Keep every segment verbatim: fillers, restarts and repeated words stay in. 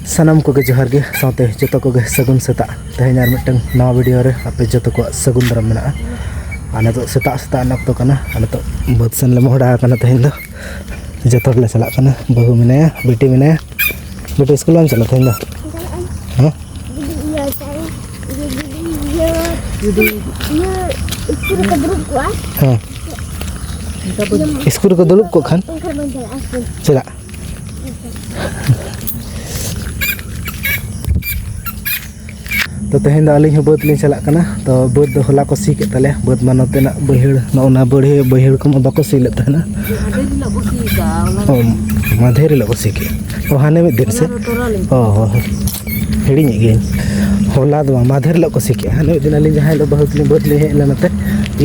ᱥᱟᱱᱟᱢ ᱠᱚᱜᱮ ᱡᱚᱦᱟᱨ ᱜᱮ, ᱥᱟᱶᱛᱮ ᱡᱚᱛᱚ ᱠᱚᱜᱮ ᱥᱟᱹᱜᱩᱱ ᱥᱮᱛᱟᱜ᱾ ᱛᱮᱦᱮᱧ ᱟᱨ ᱢᱤᱫᱴᱟᱝ ᱱᱟᱣᱟ ᱵᱷᱤᱰᱤᱭᱳ ᱨᱮ ᱟᱯᱮ ᱡᱚᱛᱚ ᱠᱚᱣᱟᱜ ᱥᱟᱹᱜᱩᱱ ᱫᱟᱨᱟᱢ ᱢᱮᱱᱟᱜᱼᱟ᱾ ᱟᱨ ᱱᱤᱛᱚᱜ ᱥᱮᱛᱟᱜ ᱥᱮᱛᱟᱜ ᱨᱮᱱᱟᱜ ᱚᱠᱛᱚ ᱠᱟᱱᱟ, ᱟᱨ ᱱᱤᱛᱚᱜ ᱵᱟᱹᱫᱽ ᱥᱮᱱ ᱞᱮ ᱢᱚᱦᱰᱟ ᱟᱠᱟᱱᱟ ᱛᱮᱦᱮᱧ ᱫᱚ᱾ ᱡᱚᱛᱚ ᱦᱚᱲᱞᱮ ᱪᱟᱞᱟᱜ ᱠᱟᱱᱟ, ᱵᱟᱹᱦᱩ ᱢᱮᱱᱟᱭᱟ, ᱵᱤᱴᱤ ᱢᱮᱱᱟᱭᱟ᱾ ᱵᱤᱴᱤ, ᱥᱠᱩᱞ ᱵᱟᱢ ᱪᱟᱞᱟᱜ ᱛᱮᱦᱮᱧ ᱫᱚ? ᱦᱮᱸ? ᱡᱩᱫᱤ ᱤᱭᱟᱹ ᱤᱥᱠᱩᱞ ᱨᱮᱠᱚ ᱫᱩᱲᱩᱵ ᱠᱚᱜᱼᱟ᱾ ᱦᱮᱸ᱾ ᱤᱥᱠᱩᱞ ᱨᱮᱠᱚ ᱫᱩᱲᱩᱵ ᱠᱚᱜ ᱠᱷᱟᱱ? ᱮᱱᱠᱷᱟᱱ ᱵᱟᱹᱧ ᱪᱟᱞᱟᱜᱼᱟ ᱥᱠᱩᱞ᱾ ᱪᱮᱫᱟᱜ? ᱛᱚ, ᱛᱮᱦᱮᱧ ᱫᱚ ᱟᱹᱞᱤᱧ ᱦᱚᱸ ᱵᱟᱹᱫᱽ ᱞᱤᱧ ᱪᱟᱞᱟᱜ ᱠᱟᱱᱟ᱾ ᱛᱚ, ᱵᱟᱹᱫᱽ ᱫᱚ ᱦᱚᱞᱟ ᱠᱚ ᱥᱤ ᱠᱮᱫ ᱛᱟᱞᱮᱭᱟ᱾ ᱵᱟᱹᱫᱽ ᱢᱟ ᱱᱚᱛᱮᱱᱟᱜ ᱵᱟᱹᱭᱦᱟᱹᱲ, ᱱᱚᱜᱼᱚ ᱱᱟ ᱵᱟᱹᱲᱦᱤ-, ᱵᱟᱹᱭᱦᱟᱹᱲ ᱠᱚᱢᱟ ᱵᱟᱠᱚ ᱥᱤ ᱞᱮᱫ ᱛᱟᱦᱮᱱᱟ᱾ ᱢᱟᱫᱷᱮᱨ ᱦᱤᱞᱳᱜ ᱠᱚ ᱥᱤ ᱠᱟᱜᱼᱟ, ᱦᱚᱞᱟ ᱫᱚ ᱚ, ᱢᱟᱫᱷᱮᱨ ᱦᱤᱞᱳᱜ ᱠᱚ ᱥᱤ ᱠᱮᱫ᱾ ᱚ, ᱦᱟᱱᱮ ᱢᱤᱫ ᱫᱤᱱ ᱥᱮ? ᱦᱚᱞᱟ ᱫᱚ ᱛᱚᱨᱟ ᱞᱤᱧ ᱚ, ᱦᱚ, ᱦᱚ᱾ ᱦᱤᱲᱤᱧᱮᱫ ᱜᱤᱭᱟᱹᱧ᱾ ᱦᱚᱞᱟ ᱫᱚ ᱵᱟᱝ, ᱢᱟᱫᱷᱮᱨ ᱦᱤᱞᱳᱜ ᱠᱚ ᱥᱤ ᱠᱮᱫᱼᱟ᱾ ᱦᱟᱱᱮ ᱢᱤᱫ ᱫᱤᱱ ᱟᱹᱞᱤᱧ ᱡᱟᱦᱟᱸ ᱦᱤᱞᱳᱜ ᱵᱟᱹᱫᱽ ᱞᱤᱧ, ᱵᱟᱹᱫᱽ ᱞᱤᱧ ᱦᱮᱡ ᱞᱮᱱᱟ ᱱᱚᱛᱮ,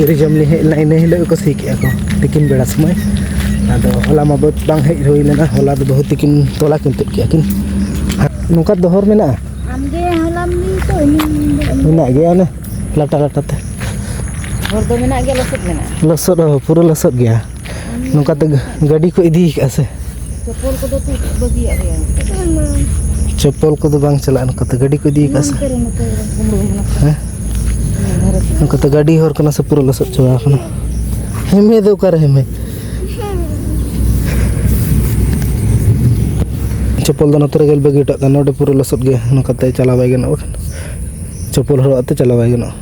ᱤᱨ ᱡᱚᱢ ᱞᱤᱧ ᱦᱮᱡ ᱞᱮᱱᱟ, ᱤᱱᱟᱹ ᱦᱤᱞᱳᱜ ᱜᱮᱠᱚ ᱥᱤ ᱠᱮᱫᱼᱟ ᱠᱚ, ᱛᱤᱠᱤᱱ ᱵᱮᱲᱟ ᱥᱚᱢᱚᱭ᱾ ᱟᱫᱚ ᱦᱚᱞᱟ ᱢᱟ ᱵᱟᱹᱫᱽ ᱵᱟᱝ ᱦᱮᱡ ᱦᱩᱭ ᱞᱮᱱᱟ᱾ ᱦᱚᱞᱟ ᱫᱚ ᱵᱟᱹᱦᱩ ᱛᱤᱠᱤᱱ ᱛᱚᱞᱟ ᱠᱤᱱ ᱛᱩᱫ ᱠᱮᱫᱼᱟ ᱠᱤᱱ᱾ ᱱᱚᱝᱠᱟ ᱫᱚᱦᱚᱨ ᱢᱮᱱᱟᱜᱼᱟ? ᱟᱢᱜᱮ ᱦᱚᱞᱟᱢ ᱞᱟᱹᱭ ᱛᱚ, ᱤᱧ ᱫᱚ ᱢᱮᱱᱟᱜ ᱜᱮᱭᱟ, ᱚᱱᱮ ᱞᱟᱴᱟ ᱞᱟᱴᱟ ᱛᱮ᱾ ᱦᱚᱨ ᱫᱚ ᱢᱮᱱᱟᱜ ᱜᱮᱭᱟ, ᱞᱚᱥᱚᱫ ᱢᱮᱱᱟᱜᱼᱟ᱾ ᱞᱚᱥᱚᱫ, ᱦᱚᱸ, ᱯᱩᱨᱟᱹ ᱞᱚᱥᱚᱫ ᱜᱮᱭᱟ᱾ ᱱᱚᱝᱠᱟ ᱛᱮ ᱜᱟᱹᱰᱤ ᱠᱚ ᱤᱫᱤ ᱠᱟᱜᱼᱟ ᱥᱮ? ᱪᱚᱯᱚᱞ ᱠᱚᱫᱚ ᱛᱩᱫ ᱵᱟᱹᱜᱤᱭᱟᱜ ᱜᱮᱭᱟ᱾ ᱪᱚᱯᱚᱞ ᱠᱚᱫᱚ ᱵᱟᱝ ᱪᱟᱞᱟᱜᱼᱟ ᱱᱚᱝᱠᱟ ᱛᱮ, ᱜᱟᱹᱰᱤ ᱠᱚ ᱤᱫᱤ ᱠᱟᱜᱼᱟ ᱥᱮ? ᱱᱚᱱᱛᱮ ᱨᱮ, ᱱᱚᱛᱮ ᱨᱮ ᱠᱩᱢᱵᱽᱲᱩ ᱢᱮᱱᱟᱜᱼᱟ᱾ ᱦᱮᱸ? ᱱᱚᱝᱠᱟ ᱛᱮ ᱜᱟᱹᱰᱤ ᱦᱚᱨ ᱠᱟᱱᱟ ᱥᱮ, ᱯᱩᱨᱟᱹ ᱞᱚᱥᱚᱫ ᱪᱟᱵᱟ ᱟᱠᱟᱱᱟ᱾ ᱦᱮᱢᱮ ᱫᱚ ᱚᱠᱟᱨᱮ ᱦᱮᱢᱮ? ᱪᱚᱯᱚᱞ ᱫᱚ ᱱᱚᱛᱮ ᱨᱮᱜᱮ ᱵᱟᱹᱜᱤ ᱦᱚᱴᱚ ᱠᱟᱜ ᱠᱟᱱᱟ, ᱱᱚᱰᱮ ᱯᱩᱨᱟᱹ ᱞᱚᱥᱚᱫ ᱜᱮᱭᱟ, ᱱᱚᱝᱠᱟ ᱛᱮ ᱪᱟᱞᱟᱣ ᱵᱟᱭ ᱜᱟᱱᱚᱜᱼᱟ, ᱵᱟᱠᱷᱟᱱ ᱪᱚᱯᱚᱞ ᱦᱚᱨᱚᱜ ᱟᱛᱮ ᱪᱟᱞᱟᱣ ᱵᱟᱭ ᱜᱟᱱᱚᱜᱼᱟ᱾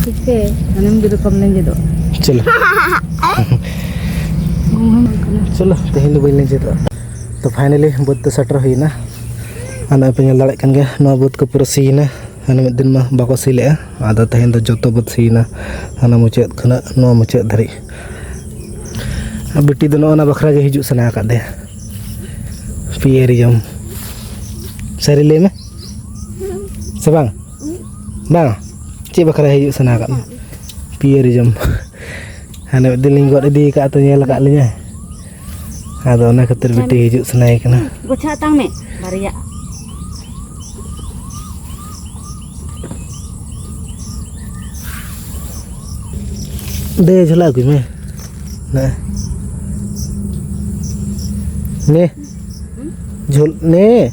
ᱪᱤᱠᱟᱹ ᱦᱟᱱᱮᱢ ᱜᱮ ᱨᱚᱠᱚᱢ ᱞᱮᱸᱡᱮᱫᱚᱜ᱾ ᱪᱚᱞᱚ᱾ ᱪᱚᱞᱚ, ᱛᱮᱦᱮᱧ ᱫᱚ ᱵᱟᱹᱧ ᱞᱮᱸᱡᱮᱫᱚᱜᱼᱟ᱾ ᱛᱚ, finally ᱵᱟᱹᱫᱽ ᱛᱮ ᱥᱮᱴᱮᱨ ᱦᱩᱭᱱᱟ᱾ ᱟᱨ ᱱᱚᱜᱼᱚᱭ ᱯᱮ ᱧᱮᱞ ᱫᱟᱲᱮᱭᱟᱜ ᱠᱟᱱ ᱜᱮᱭᱟ, ᱱᱚᱣᱟ ᱵᱟᱹᱫᱽ ᱠᱚ ᱯᱩᱨᱟᱹ ᱥᱤᱭᱮᱱᱟ᱾ ᱦᱟᱱᱮ ᱢᱤᱫ ᱫᱤᱱ ᱢᱟ ᱵᱟᱠᱚ ᱥᱤ ᱞᱮᱜᱼᱟ, ᱟᱫᱚ ᱛᱮᱦᱮᱧ ᱫᱚ ᱡᱚᱛᱚ ᱵᱟᱹᱫᱽ ᱥᱤᱭᱮᱱᱟ᱾ ᱦᱟᱱᱟ ᱢᱩᱪᱟᱹᱫ ᱠᱷᱚᱱᱟᱜ ᱱᱚᱣᱟ ᱢᱩᱪᱟᱹᱫ ᱫᱷᱟᱹᱨᱤᱡ᱾ ᱟᱨ ᱵᱤᱴᱤ ᱫᱚ ᱱᱚᱜᱼᱚ ᱱᱟ ᱵᱟᱠᱷᱨᱟ ᱜᱮ ᱦᱤᱡᱩᱜ ᱥᱟᱱᱟ ᱟᱠᱟᱫᱮᱭᱟ, ᱯᱤᱭᱟᱹᱨᱤ ᱡᱚᱢ᱾ ᱥᱟᱹᱨᱤ ᱞᱟᱹᱭ ᱢᱮ, ᱥᱮ ᱵᱟᱝ? ᱵᱟᱝ? ᱪᱮᱫ ᱵᱟᱠᱷᱨᱟ ᱦᱤᱡᱩᱜ ᱥᱟᱱᱟ ᱟᱠᱟᱫ ᱢᱮ? ᱯᱤᱭᱟᱹᱨᱤ ᱡᱚᱢ᱾ ᱦᱟᱱᱮ ᱢᱤᱫ ᱫᱤᱱ ᱞᱤᱧ ᱜᱚᱫ ᱤᱫᱤ ᱟᱠᱟᱫ, ᱛᱚ ᱧᱮᱞ ᱟᱠᱟᱫ ᱞᱤᱧᱟᱭ᱾ ᱟᱫᱚ ᱚᱱᱟ ᱠᱷᱟᱹᱛᱤᱨ ᱵᱤᱴᱤ ᱦᱤᱡᱩᱜ ᱥᱟᱱᱟᱭᱮ ᱠᱟᱱᱟ᱾ ᱜᱚᱪᱷᱟ ᱟᱛᱟᱝ ᱢᱮ ᱵᱟᱨᱭᱟ᱾ ᱫᱮ, ᱡᱷᱚᱞᱟ ᱟᱹᱜᱩᱭ ᱢᱮ᱾ ᱱᱮ᱾ ᱱᱮ᱾ ᱡᱷᱚᱞ-, ᱱᱮ᱾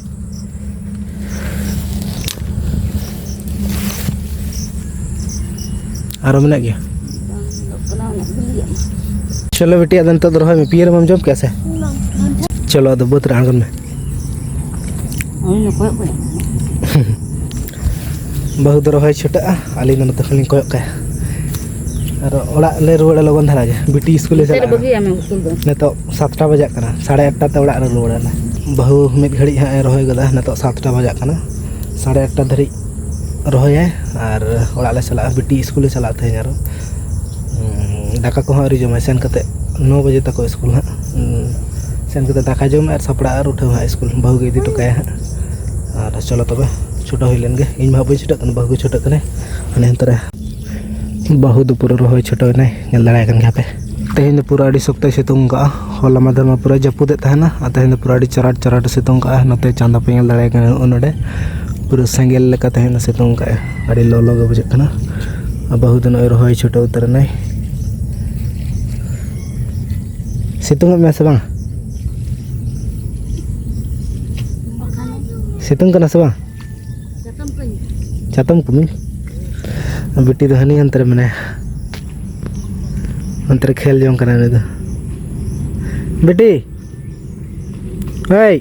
ᱟᱨᱚ ᱢᱮᱱᱟᱜ ᱜᱮᱭᱟ? ᱪᱚᱞᱚ ᱵᱤᱴᱤ, ᱟᱫᱚ ᱱᱤᱛᱚᱜ ᱫᱚ ᱨᱚᱦᱚᱭ ᱢᱮ᱾ ᱯᱤᱭᱟᱹᱨ ᱢᱟᱢ ᱡᱚᱢ ᱠᱮᱜᱼᱟ ᱥᱮ? ᱪᱚᱞᱚ, ᱟᱫᱚ ᱵᱟᱹᱫᱽ ᱨᱮ ᱟᱬᱜᱚᱱ ᱢᱮ᱾ ᱵᱟᱹᱦᱩ ᱫᱚ ᱨᱚᱦᱚᱭ ᱪᱷᱩᱴᱟᱹᱜᱼᱟ, ᱟᱹᱞᱤᱧ ᱫᱚ ᱱᱚᱛᱮ ᱠᱷᱚᱱ ᱞᱤᱧ ᱠᱚᱭᱚᱜ ᱠᱟᱭᱟ᱾ ᱟᱨ ᱚᱲᱟᱜ ᱞᱮ ᱨᱩᱣᱟᱹᱲᱟ ᱞᱚᱜᱚᱱ ᱫᱷᱟᱨᱟ ᱜᱮ᱾ ᱵᱤᱴᱤ ᱥᱠᱩᱞᱮ ᱪᱟᱞᱟᱜᱼᱟ᱾ ᱱᱤᱛᱚᱜ ᱥᱟᱛᱴᱟ ᱵᱟᱡᱟᱜ ᱠᱟᱱᱟ, ᱥᱟᱲᱮ ᱟᱴᱴᱟ ᱛᱮ ᱚᱲᱟᱜ ᱨᱮ ᱨᱩᱣᱟᱹᱲᱟᱞᱮ᱾ ᱵᱟᱹᱦᱩ ᱢᱤᱫ ᱜᱷᱟᱹᱲᱤᱡ ᱦᱟᱸᱜ ᱮ ᱨᱚᱦᱚᱭ ᱜᱚᱫᱟ, ᱱᱤᱛᱚᱜ ᱥᱟᱛᱴᱟ ᱵᱟᱡᱟᱜ ᱠᱟᱱᱟ, ᱥᱟᱲᱮ ᱟᱴᱴᱟ ᱫᱷᱟᱹᱨᱤᱡ ᱨᱚᱦᱚᱭᱟᱭ᱾ ᱟᱨ ᱚᱲᱟᱜ ᱞᱮ ᱪᱟᱞᱟᱜᱼᱟ, ᱵᱤᱴᱤ ᱥᱠᱩᱞᱮ ᱪᱟᱞᱟᱜᱼᱟ ᱛᱮᱦᱮᱧ ᱟᱨᱚ᱾ ᱩᱸ, ᱫᱟᱠᱟ ᱠᱚᱦᱚᱸ ᱟᱹᱣᱨᱤ ᱡᱚᱢᱟᱭ, ᱥᱮᱱ ᱠᱟᱛᱮ ᱱᱚ ᱵᱟᱡᱮ ᱛᱟᱠᱚ ᱥᱠᱩᱞ ᱦᱟᱸᱜ᱾ ᱩᱸ, ᱥᱮᱱ ᱠᱟᱛᱮ ᱫᱟᱠᱟ ᱡᱚᱢ ᱟᱨ ᱥᱟᱯᱲᱟᱜ ᱟᱨ ᱩᱴᱷᱟᱹᱣ ᱦᱟᱸᱜ ᱥᱠᱩᱞ, ᱵᱟᱹᱦᱩ ᱜᱮ ᱤᱫᱤ ᱦᱚᱴᱚ ᱠᱟᱭᱟ ᱦᱟᱸᱜ᱾ ᱟᱨ ᱪᱚᱞᱚ ᱛᱚᱵᱮ, ᱪᱷᱩᱴᱟᱹᱣ ᱦᱩᱭ ᱞᱮᱱ ᱜᱮ᱾ ᱤᱧ ᱢᱟ ᱦᱟᱸᱜ ᱵᱟᱹᱧ ᱪᱷᱩᱴᱟᱹᱜ ᱠᱟᱱᱟ, ᱵᱟᱹᱦᱩ ᱜᱮ ᱪᱷᱩᱴᱟᱹᱜ ᱠᱟᱱᱟᱭ᱾ ᱦᱟᱱᱮ ᱦᱟᱱᱛᱮ ᱨᱮ ᱵᱟᱹᱦᱩ ᱫᱚ ᱯᱩᱨᱟᱹ ᱨᱚᱦᱚᱭ ᱪᱷᱩᱴᱟᱹᱣ ᱮᱱᱟᱭ, ᱧᱮᱞ ᱫᱟᱲᱮᱭᱟᱭ ᱠᱟᱱ ᱜᱮᱭᱟ ᱯᱮ᱾ ᱛᱮᱦᱮᱧ ᱫᱚ ᱯᱩᱨᱟᱹ ᱟᱹᱰᱤ ᱥᱚᱠᱛᱚᱭ ᱥᱤᱛᱩᱝ ᱠᱟᱜᱼᱟ᱾ ᱦᱚᱞᱟ ᱢᱟᱫᱷᱮᱨ ᱢᱟ ᱯᱩᱨᱟᱹ ᱡᱟᱹᱯᱩᱫᱮᱫ ᱛᱟᱦᱮᱱᱟ, ᱟᱨ ᱛᱮᱦᱮᱧ ᱫᱚ ᱯᱩᱨᱟᱹ ᱟᱹᱰᱤ ᱪᱟᱨᱟᱴ ᱪᱟᱨᱟᱴ ᱥᱤᱛᱩᱝ ᱠᱟᱜᱼᱟ᱾ ᱱᱚᱛᱮ ᱪᱟᱸᱫᱚ ᱯᱮ ᱧᱮᱞ ᱫᱟᱲᱮᱭᱟᱭ ᱠᱟᱱᱟ, ᱱᱚᱜᱼᱚ ᱱᱚᱰᱮ ᱯᱩᱨᱟᱹ ᱥᱮᱸᱜᱮᱞ ᱞᱮᱠᱟ ᱛᱮᱦᱮᱧ ᱫᱚ ᱥᱤᱛᱩᱝ ᱠᱟᱜᱼᱟᱭ᱾ ᱟᱹᱰᱤ ᱞᱚᱞᱚ ᱜᱮ ᱵᱩᱡᱷᱟᱹᱜ ᱠᱟᱱᱟ᱾ ᱟᱨ ᱵᱟᱹᱦᱩ ᱫᱚ ᱱᱚᱜᱼᱚᱭ ᱨᱚᱦᱚᱭ ᱪᱷᱩᱴᱟᱹᱣ ᱩᱛᱟᱹᱨ ᱮᱱᱟᱭ᱾ ᱥᱤᱛᱩᱝ ᱮᱫ ᱢᱮᱭᱟ ᱥᱮ ᱵᱟᱝ? ᱥᱤᱛᱩᱝ ᱠᱟᱱᱟ ᱥᱮ ᱵᱟᱝ? ᱪᱟᱛᱚᱢ ᱠᱩᱢᱤ᱾ ᱵᱤᱴᱤ ᱫᱚ ᱦᱟᱹᱱᱤ ᱦᱟᱱᱛᱮ ᱨᱮ ᱢᱮᱱᱟᱭᱟ᱾ ᱚᱱᱛᱮ ᱨᱮ ᱠᱷᱮᱞ ᱡᱚᱝ ᱠᱟᱱᱟᱭ ᱩᱱᱤ ᱫᱚ᱾ ᱵᱤᱴᱤ! ᱦᱳᱭ!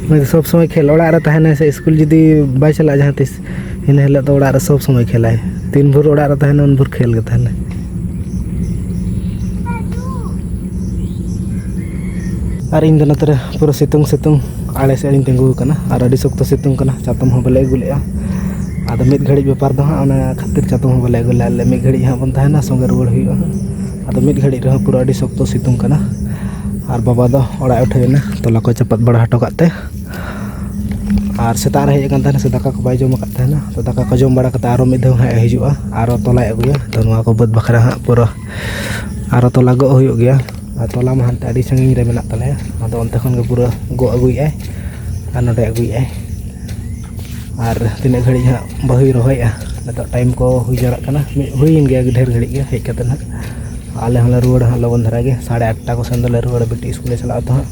ᱩᱱᱤ ᱫᱚ ᱥᱚᱵᱽ ᱥᱚᱢᱚᱭ ᱠᱷᱮᱞ, ᱚᱲᱟᱜ ᱨᱮ ᱛᱟᱦᱮᱱᱟᱭ ᱥᱮ ᱥᱠᱩᱞ ᱡᱩᱫᱤ ᱵᱟᱭ ᱪᱟᱞᱟᱜᱼᱟ ᱡᱟᱦᱟᱸ ᱛᱤᱥ, ᱤᱱᱟᱹ ᱦᱤᱞᱳᱜ ᱫᱚ ᱚᱲᱟᱜ ᱨᱮ ᱥᱚᱵᱽ ᱥᱚᱢᱚᱭ ᱠᱷᱮᱞᱟᱭ᱾ ᱛᱤᱱ ᱵᱷᱳᱨ ᱚᱲᱟᱜ ᱨᱮ ᱛᱟᱦᱮᱱᱟ, ᱩᱱ ᱵᱷᱳᱨ ᱠᱷᱮᱞ ᱜᱮ ᱛᱟᱦᱮᱱᱟᱭ᱾ ᱟᱨ ᱤᱧ ᱫᱚ ᱱᱚᱛᱮ ᱨᱮ ᱯᱩᱨᱟᱹ ᱥᱤᱛᱩᱝ, ᱥᱤᱛᱩᱝ ᱟᱲᱮ ᱥᱮᱫ ᱨᱤᱧ ᱛᱤᱸᱜᱩ ᱟᱠᱟᱱᱟ᱾ ᱟᱨ ᱟᱹᱰᱤ ᱥᱚᱠᱛᱚ ᱥᱤᱛᱩᱝ ᱠᱟᱱᱟ, ᱪᱟᱛᱚᱢ ᱦᱚᱸ ᱵᱟᱞᱮ ᱟᱹᱜᱩ ᱞᱮᱫᱼᱟ᱾ ᱟᱫᱚ ᱢᱤᱫ ᱜᱷᱟᱹᱲᱤᱡ ᱵᱮᱯᱟᱨ ᱫᱚ ᱦᱟᱸᱜ, ᱚᱱᱟ ᱠᱷᱟᱹᱛᱤᱨ ᱪᱟᱛᱚᱢ ᱦᱚᱸ ᱵᱟᱞᱮ ᱟᱹᱜᱩ ᱞᱮᱫᱼᱟ᱾ ᱟᱞᱮ ᱢᱤᱫ ᱜᱷᱟᱹᱲᱤᱡ ᱦᱟᱸᱜ ᱵᱚᱱ ᱛᱟᱦᱮᱱᱟ, ᱥᱚᱸᱜᱮ ᱨᱩᱣᱟᱹᱲ ᱦᱩᱭᱩᱜᱼᱟ ᱦᱟᱸᱜ᱾ ᱟᱫᱚ ᱢᱤᱫ ᱜᱷᱟᱹᱲᱤᱡ ᱨᱮᱦᱚᱸ ᱯᱩᱨᱟᱹ ᱟᱹᱰᱤ ᱥᱚᱠᱛᱚ ᱥᱤᱛᱩᱝ ᱠᱟᱱᱟ᱾ ᱟᱨ ᱵᱟᱵᱟ ᱫᱚ ᱚᱲᱟᱜ ᱮ ᱩᱴᱷᱟᱹᱣ ᱮᱱᱟ, ᱛᱚᱞᱟ ᱠᱚ ᱪᱟᱯᱟᱫ ᱵᱟᱲᱟ ᱦᱚᱴᱚ ᱠᱟᱜ ᱛᱮ᱾ ᱟᱨ ᱥᱮᱛᱟᱜ ᱨᱮ ᱦᱮᱡ ᱟᱠᱟᱱ ᱛᱟᱦᱮᱱᱟ ᱥᱮ, ᱫᱟᱠᱟ ᱠᱚ ᱵᱟᱭ ᱡᱚᱢ ᱟᱠᱟᱫ ᱛᱟᱦᱮᱱᱟ᱾ ᱛᱚ, ᱫᱟᱠᱟ ᱠᱚ ᱡᱚᱢ ᱵᱟᱲᱟ ᱠᱟᱛᱮ ᱟᱨᱚ ᱢᱤᱫ ᱫᱷᱟᱣ ᱦᱟᱸᱜ ᱮ ᱦᱤᱡᱩᱜᱼᱟ, ᱟᱨᱚ ᱛᱚᱞᱟᱭ ᱟᱹᱜᱩᱭᱟ᱾ ᱛᱚ, ᱱᱚᱣᱟ ᱠᱚ ᱵᱟᱹᱫᱽ ᱵᱟᱠᱷᱨᱟ ᱦᱟᱸᱜ ᱯᱩᱨᱟᱹ ᱟᱨᱚ ᱛᱚᱞᱟ ᱢᱟ ᱦᱟᱱᱛᱮ ᱟᱹᱰᱤ ᱥᱟᱺᱜᱤᱧ ᱨᱮ ᱢᱮᱱᱟᱜ ᱛᱟᱞᱮᱭᱟ᱾ ᱟᱫᱚ ᱚᱱᱛᱮ ᱠᱷᱚᱱ ᱜᱮ ᱯᱩᱨᱟᱹ ᱜᱚᱜ ᱟᱹᱜᱩᱭᱮᱫᱼᱟᱭ ᱟᱨ ᱱᱚᱰᱮ ᱟᱹᱜᱩᱭᱮᱫᱼᱟᱭ᱾ ᱟᱨ ᱛᱤᱱᱟᱹᱜ ᱜᱷᱟᱹᱲᱤᱡ ᱦᱟᱸᱜ ᱵᱟᱹᱦᱩᱭ ᱨᱚᱦᱚᱭᱮᱜᱼᱟ, ᱱᱤᱛᱚᱜ ᱴᱟᱭᱤᱢ ᱠᱚ ᱦᱩᱭ ᱡᱟᱣᱨᱟᱜ ᱠᱟᱱᱟ, ᱢᱤᱫ ᱦᱩᱭᱮᱱ ᱜᱮᱭᱟ ᱰᱷᱮᱨ ᱜᱷᱟᱹᱲᱤᱡ ᱜᱮ ᱦᱮᱡ ᱠᱟᱛᱮ ᱦᱟᱸᱜ᱾ ᱟᱞᱮ ᱦᱚᱸᱞᱮ ᱨᱩᱣᱟᱹᱲᱟ ᱦᱟᱸᱜ ᱞᱚᱜᱚᱱ ᱫᱷᱟᱨᱟ ᱜᱮ, ᱥᱟᱲᱮ ᱟᱴᱴᱟ ᱠᱚ ᱥᱮᱱ ᱫᱚᱞᱮ ᱨᱩᱣᱟᱹᱲᱟ, ᱵᱤᱴᱤ ᱥᱠᱩᱞᱮ ᱪᱟᱞᱟᱜᱼᱟ ᱛᱚ ᱦᱟᱸᱜ᱾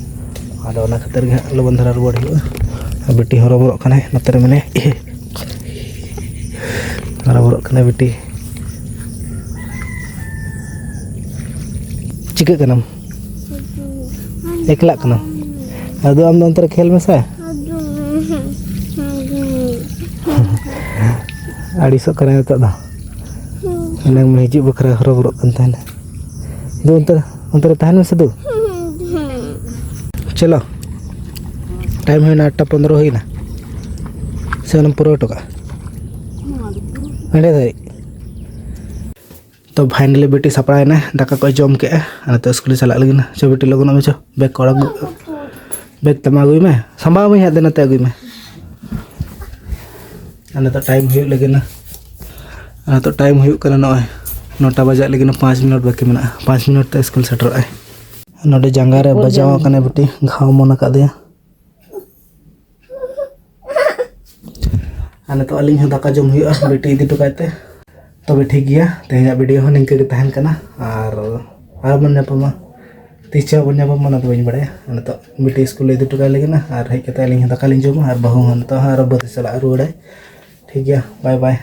ᱟᱫᱚ ᱚᱱᱟ ᱠᱷᱟᱹᱛᱤᱨ ᱜᱮ ᱦᱟᱸᱜ ᱞᱚᱜᱚᱱ ᱫᱷᱟᱨᱟ ᱨᱩᱣᱟᱹᱲ ᱦᱩᱭᱩᱜᱼᱟ᱾ ᱟᱨ ᱵᱤᱴᱤ ᱦᱚᱨᱚᱵᱚᱨᱚᱜ ᱠᱟᱱᱟᱭ, ᱱᱚᱛᱮ ᱨᱮ ᱢᱮᱱᱟᱭᱟ᱾ ᱦᱚᱨᱚᱵᱚᱨᱚᱜ ᱠᱟᱱᱟᱭ ᱵᱤᱴᱤ᱾ ᱪᱤᱠᱟᱹᱜ ᱠᱟᱱᱟᱢ? ᱮᱠᱞᱟᱜ ᱠᱟᱱᱟᱢ? ᱟᱫᱚ ᱟᱢ ᱫᱚ ᱚᱱᱛᱮ ᱨᱮ ᱠᱷᱮᱞ ᱢᱮᱥᱮ᱾ ᱟᱹᱲᱤᱥᱚᱜ ᱠᱟᱱᱟᱭ ᱱᱤᱛᱚᱜ ᱫᱚ᱾ ᱮᱱᱟᱝ ᱢᱟ ᱦᱤᱡᱩᱜ ᱵᱟᱠᱷᱨᱟ ᱦᱚᱨᱚᱵᱚᱨᱚᱜ ᱠᱟᱱ ᱛᱟᱦᱮᱱᱟ᱾ ᱫᱩ ᱚᱱᱛᱮ, ᱚᱱᱛᱮ ᱨᱮ ᱛᱟᱦᱮᱱ ᱢᱮᱥᱮ ᱫᱩ᱾ ᱪᱚᱞᱚ, ᱴᱟᱭᱤᱢ ᱦᱩᱭᱱᱟ, ᱟᱴᱴᱟ ᱯᱚᱱᱫᱽᱨᱚ ᱦᱩᱭᱱᱟ᱾ ᱥᱮ ᱚᱱᱟᱢ ᱯᱩᱨᱟᱹᱣ ᱦᱚᱴᱚ ᱠᱟᱜᱼᱟ? ᱦᱟᱸᱰᱮ ᱫᱷᱟᱹᱨᱤᱡ᱾ ᱛᱚ finally ᱵᱤᱴᱤ ᱥᱟᱯᱲᱟᱣ ᱮᱱᱟ, ᱫᱟᱠᱟ ᱠᱚᱭ ᱡᱚᱢ ᱠᱮᱜᱼᱟ᱾ ᱟᱨ ᱱᱤᱛᱚᱜ ᱥᱠᱩᱞᱮ ᱪᱟᱞᱟᱜ ᱞᱟᱹᱜᱤᱫ ᱱᱟ᱾ ᱪᱚ ᱵᱤᱴᱤ, ᱞᱚᱜᱚᱱᱚᱜ ᱢᱮ, ᱪᱚ᱾ ᱵᱮᱜᱽ ᱠᱚ ᱟᱲᱟᱜ ᱟᱹᱜᱩ-, ᱵᱮᱜᱽ ᱛᱟᱢᱟ ᱟᱹᱜᱩᱭ ᱢᱮ, ᱥᱟᱢᱵᱟᱣ ᱢᱮ ᱦᱟᱸᱜ, ᱫᱮ ᱱᱚᱛᱮ ᱟᱹᱜᱩᱭ ᱢᱮ᱾ ᱟᱨ ᱱᱤᱛᱚᱜ ᱴᱟᱭᱤᱢ ᱦᱩᱭᱩᱜ ᱞᱟᱹᱜᱤᱫ ᱱᱟ᱾ ᱟᱨ ᱱᱤᱛᱚᱜ ᱴᱟᱭᱤᱢ ᱦᱩᱭᱩᱜ ᱠᱟᱱᱟ ᱱᱚᱜᱼᱚᱭ ᱱᱚᱴᱟ ᱵᱟᱡᱟᱜ ᱞᱟᱹᱜᱤᱫ ᱱᱟ, ᱯᱟᱸᱪ ᱢᱤᱱᱤᱴ ᱵᱟᱹᱠᱤ ᱢᱮᱱᱟᱜᱼᱟ᱾ ᱯᱟᱸᱪ ᱢᱤᱱᱤᱴ ᱛᱮ ᱥᱠᱩᱞ ᱥᱮᱴᱮᱨᱚᱜᱼᱟᱭ᱾ ᱱᱚᱰᱮ ᱡᱟᱸᱜᱟ ᱨᱮ ᱵᱟᱡᱟᱣ ᱟᱠᱟᱱᱟᱭ ᱵᱤᱴᱤ, ᱜᱷᱟᱣ ᱚᱢᱚᱱ ᱟᱠᱟᱫᱮᱭᱟ᱾ ᱟᱨ ᱱᱤᱛᱚᱜ ᱟᱹᱞᱤᱧ ᱦᱚᱸ ᱫᱟᱠᱟ ᱡᱚᱢ ᱦᱩᱭᱩᱜᱼᱟ, ᱵᱤᱴᱤ ᱤᱫᱤ ᱦᱚᱴᱚ ᱠᱟᱭ ᱛᱮ᱾ ᱛᱚᱵᱮ ᱴᱷᱤᱠ ᱜᱮᱭᱟ, ᱛᱮᱦᱮᱧᱟᱜ ᱵᱷᱤᱰᱤᱭᱳ ᱦᱚᱸ ᱱᱤᱝᱠᱟᱹ ᱜᱮ ᱛᱟᱦᱮᱱ ᱠᱟᱱᱟ᱾ ᱟᱨ ᱟᱨ ᱵᱚᱱ ᱧᱟᱯᱟᱢᱟ, ᱛᱤᱥ ᱪᱚ ᱵᱚᱱ ᱧᱟᱯᱟᱢᱟ, ᱚᱱᱟ ᱫᱚ ᱵᱟᱹᱧ ᱵᱟᱲᱟᱭᱟ᱾ ᱱᱤᱛᱚᱜ ᱵᱤᱴᱤ ᱥᱠᱩᱞ ᱞᱮ ᱤᱫᱤ ᱦᱚᱴᱚ ᱠᱟᱭ ᱞᱟᱹᱜᱤᱫ ᱱᱟ, ᱟᱨ ᱦᱮᱡ ᱠᱟᱛᱮ ᱟᱹᱞᱤᱧ ᱦᱚᱸ ᱫᱟᱠᱟ ᱞᱤᱧ ᱡᱚᱢᱟ, ᱟᱨ ᱵᱟᱹᱦᱩ ᱦᱚᱸ ᱱᱤᱛᱚᱜ ᱦᱚᱸ ᱟᱨᱚ ᱵᱟᱹᱫᱽ ᱮ ᱪᱟᱞᱟᱜᱼᱟ, ᱨᱩᱣᱟᱹᱲᱟᱭ᱾ ᱴᱷᱤᱠ ᱜᱮᱭᱟ, ᱵᱟᱭ ᱵᱟᱭ᱾